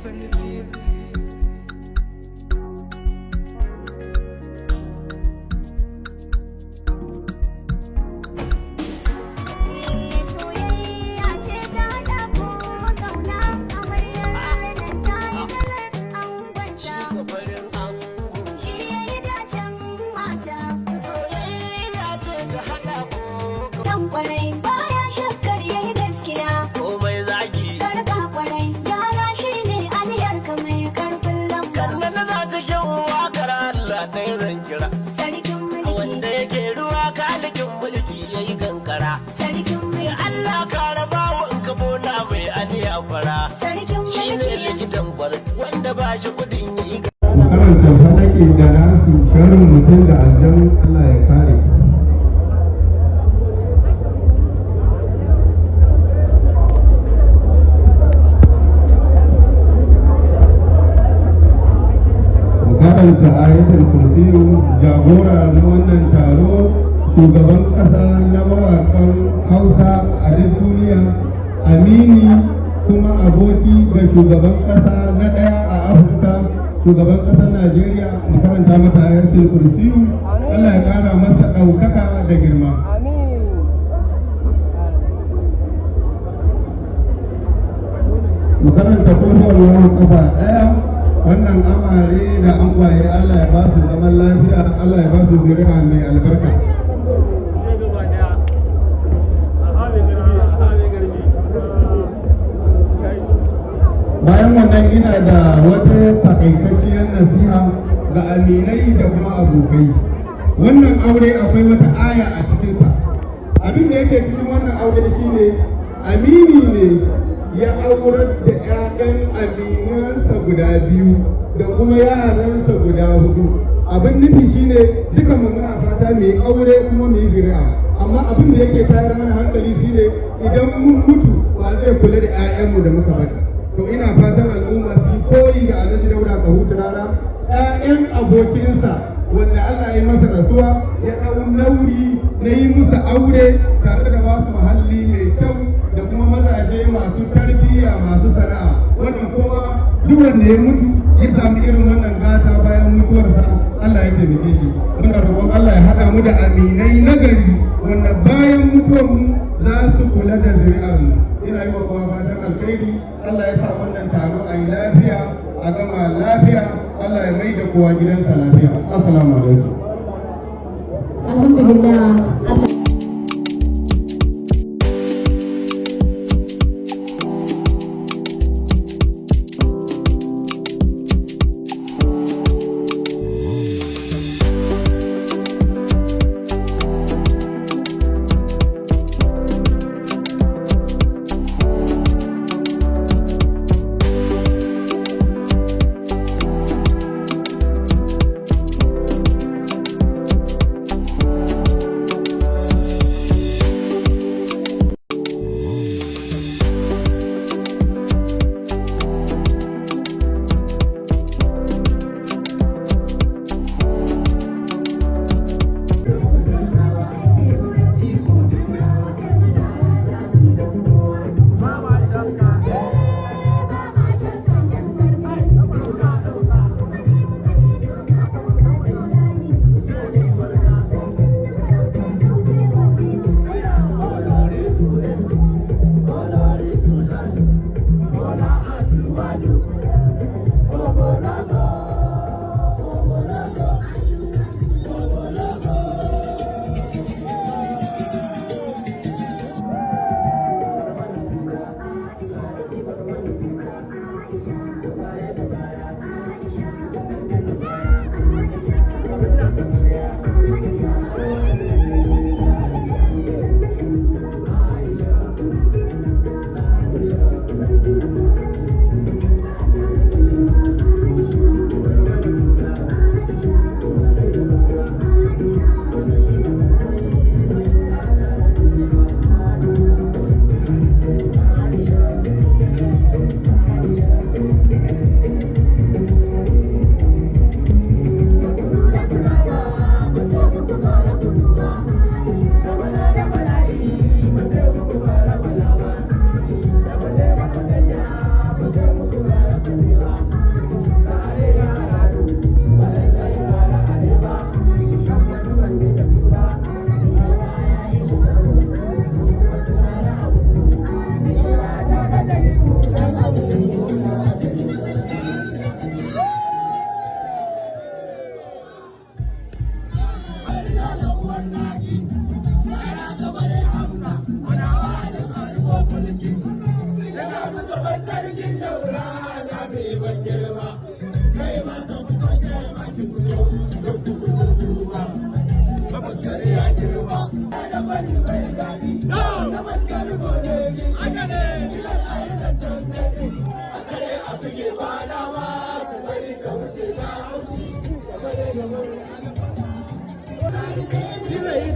X on the beat. Soyayya ce ta haɗa ko ƙauna, amaryar nan ta yi kalar angonta. Farin ango. Shi ya yi dacen mata. Soyayya ce ta haɗa ko. Tan kwarai baya shakkar yayi gaskiya. Komai zagi. Karka kwarai gyara shi ne aniyar ka mai karfin lamba. Kanna na za cikin wakar Allah ɗaya zan kira. Sarkin mulki. Wanda yake ruwa kalikin mulki yayi kankara. Sarkin mulki. Allah ka raba wa in ka bona mai aniya fara. Sarkin Shi ne mulki. Likitan kwarai wanda ba shi kudin yi. Mu karanta Falaki da Nasi, sharrin mutum da aljan, Allah ya kare. Mu karanta Ayatul Kursiyu, jagora na wannan taro, shugaban ƙasa na mawaƙan Hausa a duk duniya, amini kuma aboki ga shugaban ƙasa na ɗaya a Afirka, shugaban ƙasar Najeriya. Mu karanta mata Ayatul Kursiyu, Allah ya ƙara masa ɗaukaka da girma. Mu karanta Kulhuwallahu kafa ɗaya, wannan amare da angwaye, Allah ya ba su zaman lafiya, Allah ya ba su zuri'a mai albarka. Bayan wannan, ina da wata takaitacciyar nasiha ga aminai da kuma abokai. Wannan aure akwai wata aya a cikinsa. Abin da yake cikin wannan aure shine amini ne ya aurar da 'ya'yan aminansa guda biyu da kuma yaransa guda hudu. Abin nufi shine duka mu muna fata mu yi aure kuma mu yi zuri'a, amma abin da yake tayar mana hankali shine idan mun mutu, wa zai kula da 'ya'yanmu da muka bari? To, ina fatan al'umma su yi koyi da Alhaji Dauda Kahutu Rarara, 'ya'yan abokinsa wanda Allah ya yi masa rasuwa, ya ɗau nauyi na yi musu aure tare da ba su muhalli mai kyau da kuma mazaje masu tarbiyya, masu sana'a. Wannan kowa, duk wanda ya mutu ya sami irin wannan gata bayan mutuwarsa, Allah ya taimake shi. Muna roƙon Allah ya haɗa mu da aminai nagari wanda bayan mutuwar mu za su kula da zuri'ar mu. Ina yi wa kowa fatan alkhairi. Allah ya sa wannan taro a yi lafiya, a gama lafiya. Allah ya mai da kowa gidansa lafiya. Assalamu alaikum. Alhamdulillah, Allah.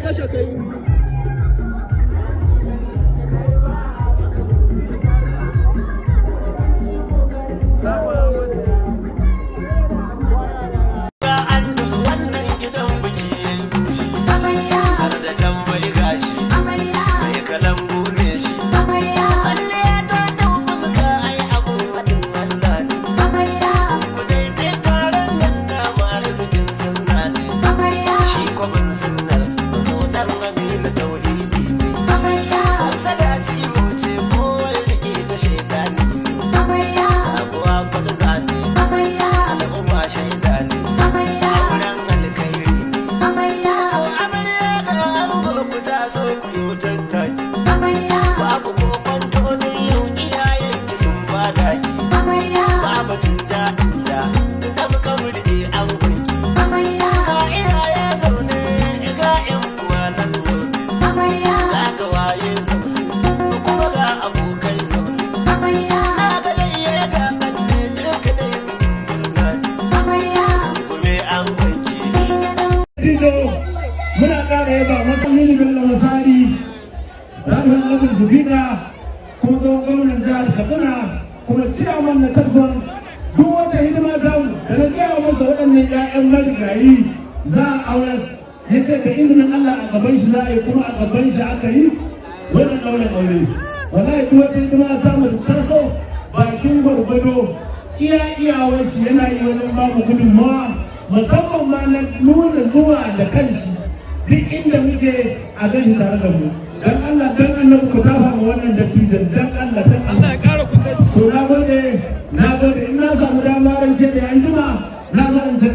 Kashe kai. Wannan gidan biki yanki Amarya, har da tambayi gashi amarya, mai kalangu ne shi. Amarya, Kalle ta dau fuska, ai abun haɗin Allah ne. Amarya, Ku daidai taron nan na arzikin sunna ne. Amarya, Shi kwabin sunnar zo dan Aminu tauhidi ne. Amarya, Sada ciwo ce kowar rike ta shaidani ne. Amarya, Abuwa kwada zane amarya, al'umma shaida ne. Amarya, Auren alkhairi ne. Amarya, Amarya ga ango, ku taso ku yi tattaki. Amarya, Babu ko kwanto don yau iyayen ki sun bada ki. Amarya, Babu tunja inda da muka murɗe an gunki. Amarya, Ga iyaye zaune, ga ƴan uwa nan zaune, amarya, ga gawaye zaune, kuma ga abokai zaune. Amarya, Na ga layye ga ƙanne, duka dai bikin murna ne. Amarya, Kume an gunki. Tijo, muna ƙara yaba masa Aminu Bello Masari, Rahman Abdul Zubida, kuma tsohon gwamnan jihar Katsina, kuma ciyaman na Tarfon, duk wata hidima ta mu da na gaya masa waɗannan 'ya'yan marigayi za a aure, ya ce da izinin Allah a gaban shi za a yi, kuma a gaban shi aka yi wannan ɗaurin aure. Wallahi duk wata hidima ta mu da taso, bakin gwargwado iya iyawar shi yana yi wajen bamu gudunmawa, musamman ma na nuna zuwa da kanshi duk inda muke a ganshi tare da mu. Dan Allah dan Annabi ku tafa ma wannan dattijan, dan Allah dan Allah ya ƙara kusanci. To, na gode, na gode. In na samu dama ran ke da an jima na zo in ce.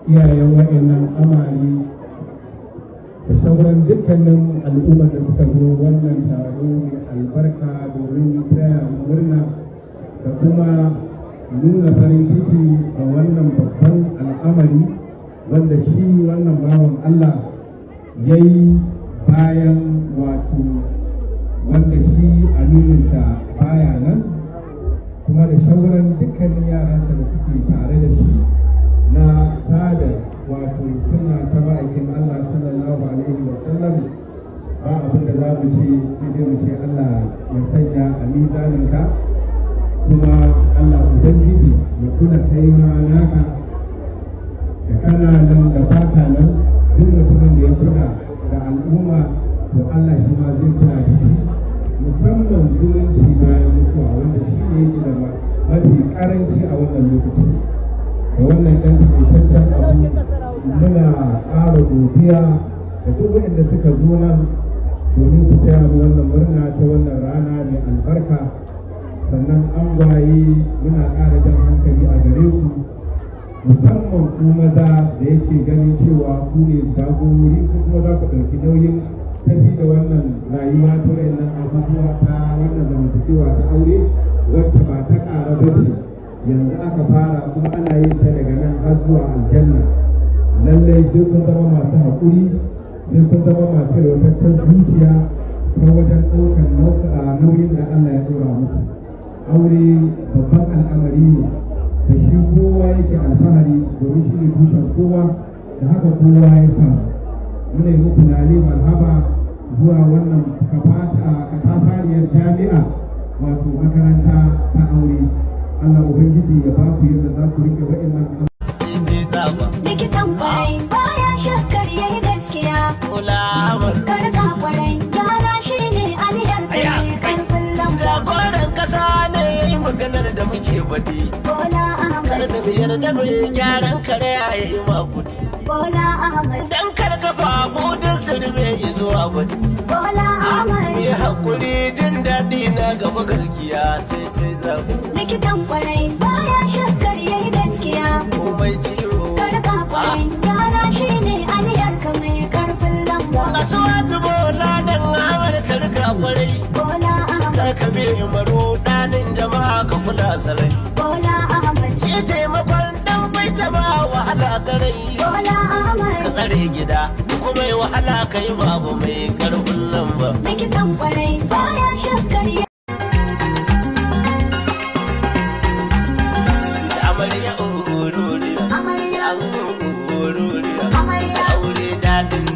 Iyayen waɗannan amare da sauran dukkanin al'ummar da suka zo wannan taro mai albarka domin taya murna da kuma nuna farin ciki ga wannan babban al'amari wanda shi wannan bawan Allah ya yi bayan wato wanda shi amininsa baya nan, kuma da sauran dukkanin yaransa da suke tare da shi na sada wato suna ta ma'aikin Allah sallallahu alaihi wasallam. Ba abin da za mu ce sai dai mu ce Allah ya sanya a mizaninka, kuma Allah Ubangiji ya kula kai ma naka da kana nan da baka nan. Duk mutumin da ya kula da al'umma, to Allah shi ma zai kula da shi, musamman zumunci bayan mutuwa, wanda shi ne yake da mafi karanci a wannan lokaci. Da wannan ɗan takaitaccen abu, muna ƙara godiya da duk waɗanda suka zo nan domin su taya mu wannan murna ta wannan rana mai albarka. Sannan angwaye, muna ƙara jan hankali a gare ku, musamman ku maza da yake ganin cewa ku ne jagorori ko kuma za ku ɗauki nauyin tafi da wannan rayuwa ta wayannan abubuwa ta wannan zamantakewa ta aure, wacce ba ta ƙara ba ce. Yanzu aka fara, kuma ana yin ta daga nan har zuwa aljanna. Lallai sai kun zama masu haƙuri, sai kun zama masu yalwataccen zuciya ta wajen ɗaukar nauyin da Allah ya ɗora muku. Aure babban al'amari ne da shi kowa yake alfahari, domin shi ne tushen kowa, da haka kowa ya samu. Muna yi muku lale marhaba zuwa wannan katafariyar jami'a, wato makaranta ta aure. Allah Ubangiji ya ba ku yadda za ku rike wa'annan Likitan kwarai baya shakkar yayi gaskiya. Karka kwarai gyara shi ne aniyar kai karfin lamba. Jagoran kasa ne ya yi maganar da muke faɗi. Bola Kar Ahmed. da biyar da mai gyaran kare ya yi makudi. Bola Ahmed. Dan karkafa budin sirme zuwa faɗi. Bola Ahmed. Yi hakuri, jin daɗi na gaba, gaskiya sai ta yi zaɓo. Likitan kwarai baya shakkar yayi gaskiya. Komai ciwo. Karka kwarai gyara shi ne aniyar ka mai karfin lamba. Kasuwa Bola dan Ahmad, karka kwarai. Bola Ahmed. Karka bi maro ɗanin jama'a, ka kula sarai. Bola Ahmed. Shi taimakon dan bai jama'a wahala garai. Bola Ahmed. Ka tsare gida kuma yi wahala ka yi babu mai karfin lamba. Likitan kwarai baya shakkar yayi. Amarya ururiya. Amarya. An ururiya. Amarya. Aure daɗin